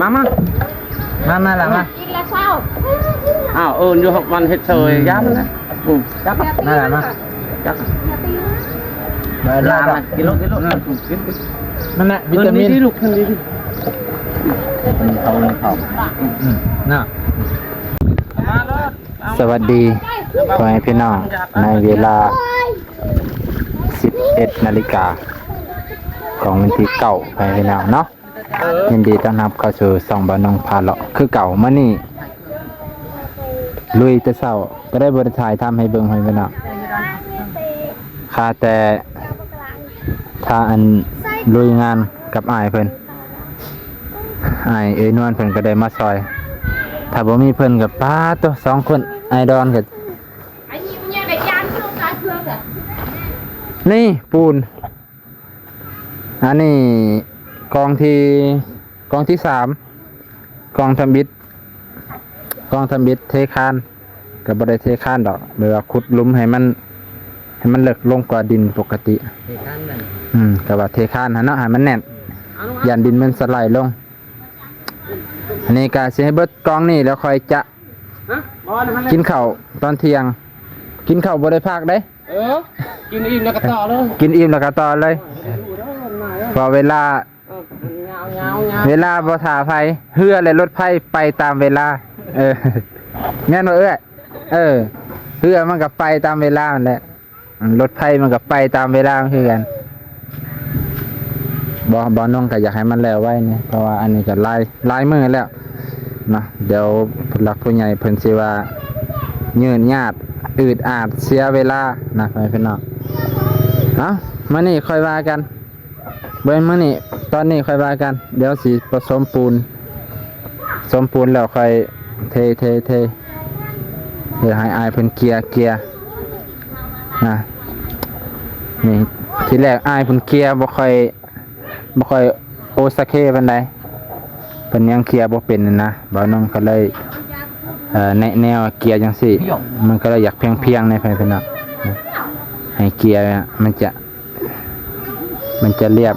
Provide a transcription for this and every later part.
ມາ ມາ ມາ ມາລະ ມາ ກິນລະເຊົ້າ. ອ້າວ ເອີ້ນຢູ່ ມັນເຮັດເຊີຍ ອືມ ຢາມັນນະ. ອືມ ຈັກ ມາລະ ມາ ຈັກ ມາລະ ກິນໂລດ ກິນໂລດ. ອືມ ກິນ ກິນ ນັ້ນແຫຼະ ວິຕາມິນ ຂຶ້ນດີໆ ລູກ ຂຶ້ນດີໆ. ອືມ ເຂົ້າ ເຂົ້າ ອືມ ນະ. ສະຫວັດດີພໍ່ແມ່ພີ່ນ້ອງ ໃນເວລາສິບເອັດນາລິກາຂອງວັນທີເກົ້າ ພໍ່ແມ່ພີ່ນ້ອງເນາະ. ຍິນດີຕ້ອນຮັບເຂົ້າສູ່ຊ່ອງບ່າວນົງພາເລາະຄືເກົ່າ. ມື້ນີ້ລຸຍແຕ່ເຊົ້າ ກໍໄດ້ບໍ່ໄດ້ຖ່າຍທຳໃຫ້ເບິ່ງ ພໍ່ແມ່ພີ່ນ້ອງ. ຄາແຕ່ຖ້າອັນລຸຍງານກັບອ້າຍເພິ່ນ ອ້າຍເອື້ອຍນວນເພິ່ນກໍໄດ້ມາຊ່ອຍ. ຖ້າບໍ່ມີເພິ່ນກໍ ປາດໂທ້ ສອງຄົນ ອ້າຍດອນກໍ ນີ້ປູນ ອັນນີ້ກອງທີ ກອງທີສາມ ກອງທຳອິດ ກອງທຳອິດເທຄານ ກໍບໍ່ໄດ້ເທຄານດອກ ແບບວ່າຂຸດຫຼຸມໃຫ້ມັນ ໃຫ້ມັນເລິກລົງກວ່າດິນປົກກະຕິ. ເທຄານນັ້ນ ອືມ ກໍວ່າເທຄານຫັ້ນເນາະ ໃຫ້ມັນແໜ້ນ ຢ້ານດິນມັນສະໄລລົງ. ອັນນີ້ກໍຊິໃຫ້ເບິດກອງນີ້ ແລ້ວຄ່ອຍຈະ ຮະ ກິນເຂົ້າຕອນທ່ຽງ. ກິນເຂົ້າບໍ່ໄດ້ພັກເດ້. ເອີ ກິນອີ່ມແລ້ວກໍຕໍ່ເລີຍ ກິນອີ່ມແລ້ວກໍຕໍ່ເລີຍ. ເອີ ເພາະເວລາ ເອີ ເວລາບໍ່ຖ້າໃຜ ເຮືອ ແລະ ລົດໄຟໄປຕາມເວລາ. ເອີ ແມ່ນບໍ່ເອື້ອຍ? ເອີ ເຮືອມັນກໍໄປຕາມເວລາຫັ້ນແຫຼະ ລົດໄຟມັນກໍໄປຕາມເວລາຄືກັນ. ບໍ່ ບ່າວນົງກໍຢາກໃຫ້ມັນແລ້ວໄວນີ້ ເພາະວ່າອັນນີ້ກໍຫຼາຍ ຫຼາຍມື້ແລ້ວເນາະ. ດຽວຜູ້ຫຼັກຜູ້ໃຫຍ່ເພິ່ນຊິວ່າຍືດຍາດ ອືດອາດ ເສຍເວລານະ ພໍ່ແມ່ພີ່ນ້ອງ. ເອົາ ມື້ນີ້ຄ່ອຍວ່າກັນ ເບິ່ງມື້ນີ້ ຕອນນີ້ຄ່ອຍວ່າກັນ. ດຽວຊິປະສົມປູນ ສົມປູນແລ້ວຄ່ອຍເທ ເທ ເທ ເຮັດໃຫ້ອ້າຍເພິ່ນເກຍ ເກຍ ນະ. ນີ້ ທີແລກອ້າຍເພິ່ນເກຍບໍ່ຄ່ອຍ ບໍ່ຄ່ອຍໂອຊາເຄປານໃດ ເພິ່ນຍັງເກຍບໍ່ເປັນນະ. ບ່າວນົງກໍເລີຍ ເອີ ແນະແນວເກຍຈັ່ງຊີ້ ມັນກໍເລີຍຢາກພຽງໆ ໃນພາຍໃນເນາະ ໃຫ້ເກຍມັນຈະ ມັນຈະລຽບ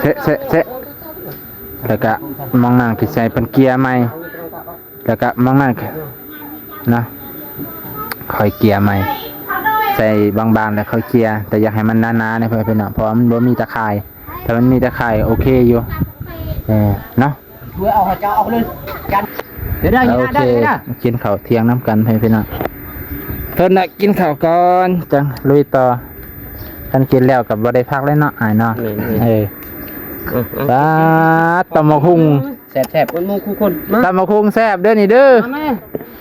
ເຊະ ເຊະ ເຊະ ແລ້ວກະມອງນັ້ນຄືໃສ່ເພິ່ນເກຍໃໝ່ ແລ້ວກະມອງນັ້ນນະ ຄ່ອຍເກຍໃໝ່ ໃສ່ບາງໆ ແລ້ວຄ່ອຍເກຍ ແຕ່ຢາກໃຫ້ມັນໜາໆ ໃນພາຍໃນເນາະ ເພາະວ່າມັນບໍ່ມີຕາຂ່າຍ. ຖ້າມັນມີຕາຂ່າຍໂອເຄຢູ່ ເອີ ເນາະ. ຊ່ວຍເອົາ ເອົາເຈົ້າເອົາເລີຍ ຈັນ ດຽວ ດຽວ ໂອເຄ ກິນເຂົ້າທ່ຽງນຳກັນ ພີ່ນ້ອງ. ເພິ່ນນະກິນເຂົ້າກ່ອນ ຈັ່ງລຸຍຕໍ່. ຄັນກິນແລ້ວກໍບໍ່ໄດ້ພັກເລີຍເນາະ ອ້າຍເນາະ. ແມ່ນໆ ເອີ ອືມໆ ປາດ ຕຳບັກຫຸ່ງ ແຊບໆ ໝົດໝູ່ຄູ່ຄົນ. ມາ ຕຳບັກຫຸ່ງແຊບເດີນີ້ເດີ ມາແມ່.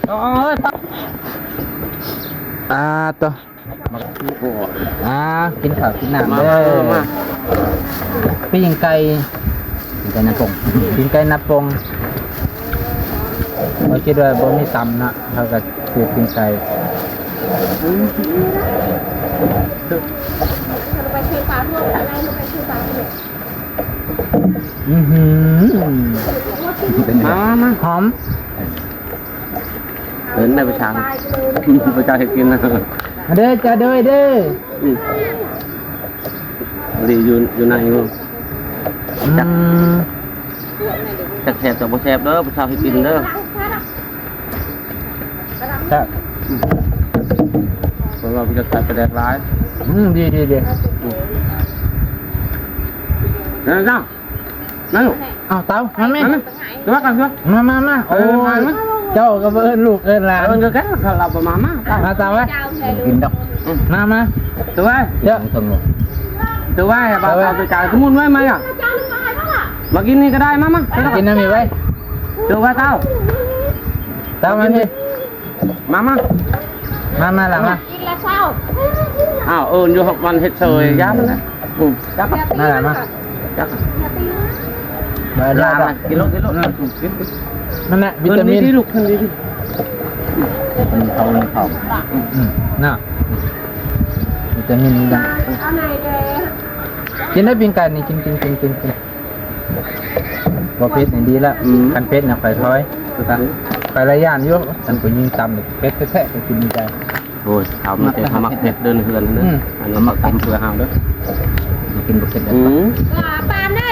ເອົາ ເອົາ ເອົາ ອາ ໂຕ ອ່າ ກິນເຂົ້າກິນນ້ຳເດີ ມາ ມາ ມາ. ປີ້ງໄກ່ ປີ້ງໄກ່ນ້ຳປົງ ປີ້ງໄກ່ນ້ຳປົງ. ເຮົາຄິດວ່າບໍ່ມີຕຳເນາະ ເຮົາກໍຊື້ປີ້ງໄກ່. ອືມ ມາ ມາ ມາ ຫອມ. ເອີ ໄດ້ປະຊາ ປະຊາເຮັດກິນນະ ມາເດີ ເຈົ້າເດີ ເດີ. ອືມ ດີຢູ່ ຢູ່ໃນຢູ່ ອືມ ຈັກ ຈັກແຊບຈັກບໍ່ແຊບເດີ ປະຊາເຮັດກິນເດີ. ແຊບ ເພາະວ່າມັນຈະໃສ່ປາແດກຫຼາຍ. ອືມ ດີ ດີ ດີ ອືມ ນັ້ນເຈົ້າ. ມາລູກ ອ້າວ ເຕົາ ມາແມ່ ມາແມ່ ຕົວກັນຕົວ ມາ ມາ ມາ. ເອີ ໂອ້ຍ ມາ ມາ ເຈົ້າກໍບໍ່ເອີ້ນລູກເອີ້ນຫຼານ ເອີ້ນຄືກັນ ເຂົາລາວບໍ່ມາ ມາ ມາເຕົາເອີຍ ກິນດອກ. ອືມ ມາ ມາ ຕົວເອີຍ ເຈົ້າ ຕົວເອີຍ ບໍ່ເອົາຕົວຈານ ສະໝຸນໄວ້ມາ ມາກິນນີ້ກໍໄດ້ ມາ ມາ ມາກິນນ້ຳນີ້ໄວ້ ຕົວເອີຍ ເຕົາ ເຕົາ ມານີ້. ມາ ມາ ມາ ມາລະ ມາ ກິນລະເຊົ້າ. ອ້າວ ເອີ້ນຢູ່ ມັນເຮັດເຊີຍ ອືມ ຢາມັນນະ. ອືມ ຈັກ ມາລະ ມາ ຈັກ ມາລະ ມາ ກິນໂລດ ກິນໂລດ. ອືມ ກິນ ກິນ ນັ້ນແຫຼະ ວິຕາມິນ ຂຶ້ນດີໆ ລູກ ຂຶ້ນດີໆ. ອືມ ເຂົ້າ ເຂົ້າ ອືມ ນະ ວິຕາມິນນີ້ນະ. ກິນໄດ້ປີ້ງໄກ່ນີ້ ກິນ ກິນ ກິນ ກິນ ກິນ. ບໍ່ເຜັດນີ້ດີລະ ອືມ ຄັນເຜັດນະຂ້ອຍຖອຍ ຂ້ອຍລະຢ້ານຢູ່ ຄັນຜູ້ຍິງຕຳເຜັດແທ້ໆ ກໍກິນບໍ່ໄດ້. ໂອ້ຍ ເຮົາມີແຕ່ເຮົາມັກເຜັດເດີ ເຮືອນເດີ ອືມ ອັນນີ້ມັກຕຳເພື່ອເຮົາເດີ ກິນບໍ່ເຜັດເດີ. ອືມ ປານເດ້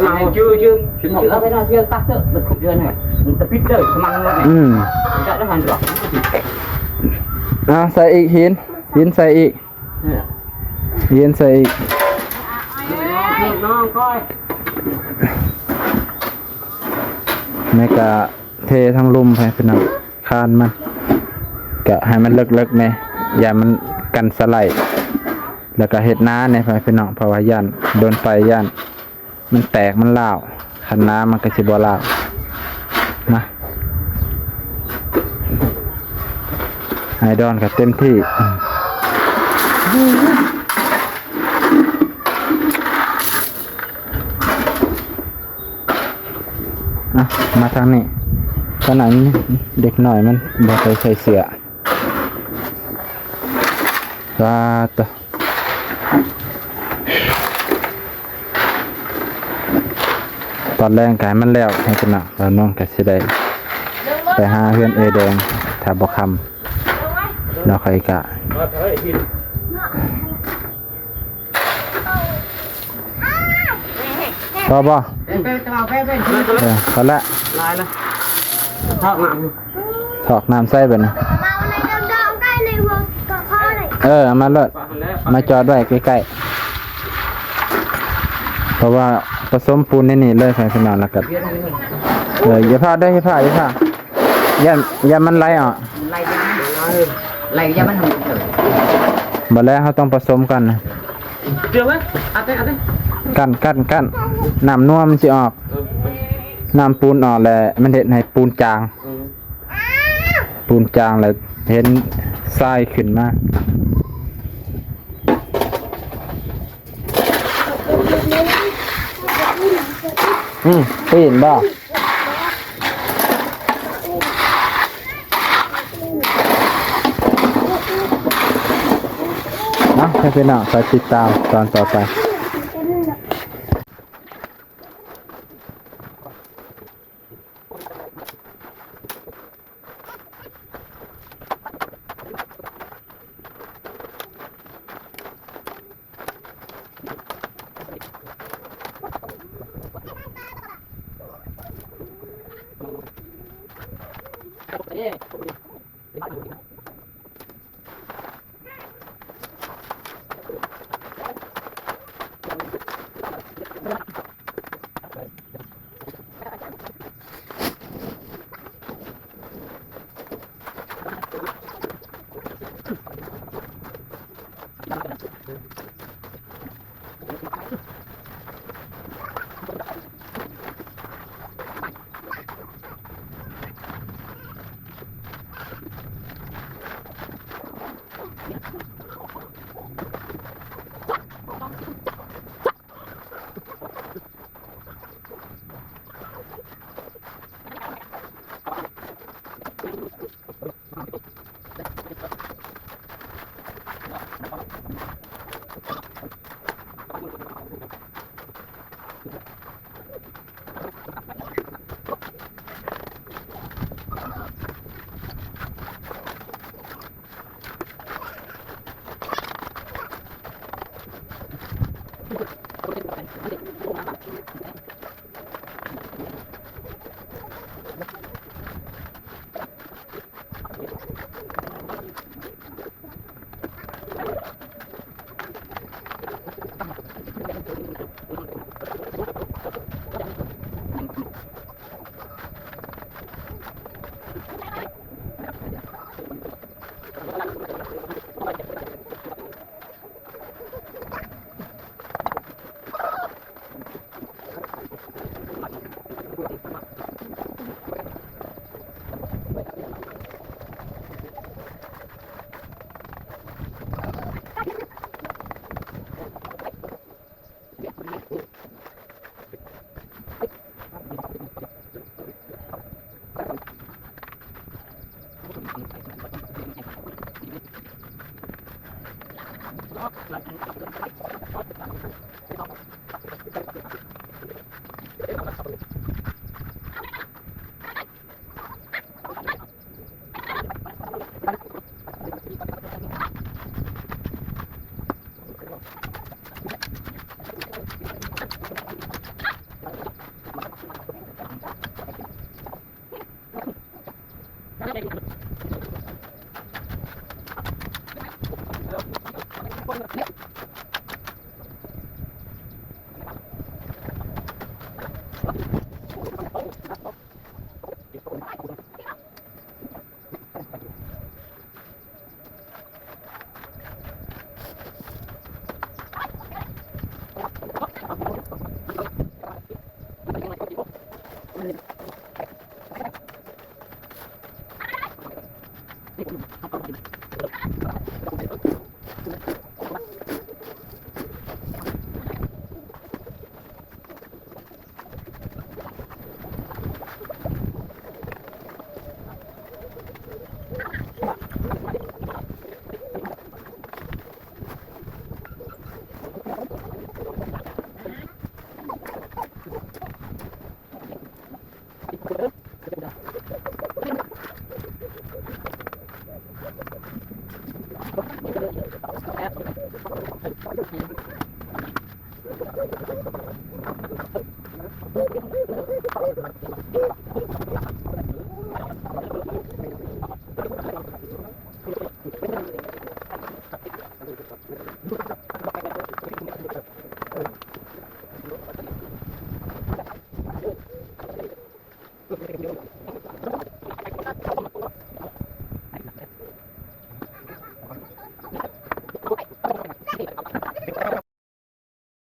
ະມັງຈື່ໆ ເອົາໄປນອນເທື່ອຕັກເຕີ ມັນຄຸດເດືອນຫັ້ນ ມັນຕະປິດເດີ ສະມັງໝົດນີ້ ອືມ ຈະໄດ້ຫັນດອກ ເອົາໃສ່ອີກ ຫີນ ຫີນໃສ່ອີກ ຫີນໃສ່ອີກ ນ້ອງ ນ້ອງ ກ້ອຍ ແມ່ກະເທທັງລຸ່ມໃຫ້ພີ່ນ້ອງ ຄານມັນ ກະໃຫ້ມັນເລິກໆແດ່ ຢ່າມັນກັນສະໄຫຼ ແລ້ວກະເຮັດໜາແດ່ພີ່ນ້ອງ ເພາະວ່າຢ້ານໂດນໄຟ ຢ້ານມັນແຕກມັນລ້າວ ຄັນໜາມັນກະຊິບໍ່ລ້າວ ມາ ໄອດອນກະເຕັມທີ່ ອ່ະ ມາທາງນີ້ ຕອນນັ້ນເດັກນ້ອຍມັນບໍ່ໄດ້ໃສ່ເສື້ອ. ສາທຸ ຕອນແລງກະໃຫ້ມັນແລ້ວ ໃຫ້ເພິ່ນນະ ບ່າວນວນກະຊິໄດ້ໄປຫາເຮືອນເອື້ອຍແດງ ຖ້າບໍ່ຄ່ຳ ແລ້ວຂ້ອຍກະ ພໍບໍ່? ເອີ ພໍລະ ຫຼາຍລະ ທອກໜ້າ ຖອກນ້ຳໃສ່ບັດນີ້ ເອີ ເອົາມາໂລດ ມາຈອດໄວ້ໃກ້ໆ ເພາະວ່າປະສົມປູນໃນນີ້ເລີຍ ພີ່ນ້ອງ ແລ້ວກໍ ເອີ ຢ່າພາດເດີ ຢ່າພາດ ຢ່າພາດ ຢ້ານ ຢ້ານມັນໄຫຼອອກ ໄຫຼ ໄຫຼ ຢ່າມັນ ບໍ່ແລ້ວເຮົາຕ້ອງປະສົມກັນ ເດີ ອັດເດີ ອັດເດີ ກັ້ນ ກັ້ນ ກັ້ນ ນ້ຳນົວມັນຊິອອກ ເອີ ນ້ຳປູນອອກແລ້ວ ມັນເຮັດໃຫ້ປູນຈາງ ເອີ ປູນຈາງແລ້ວເຫັນຊາຍຂຶ້ນມາ ອືມ ປີນບໍ່? ເນາະ ໃຫ້ພີ່ນ້ອງຄອຍຕິດຕາມຕອນຕໍ່ໄປ.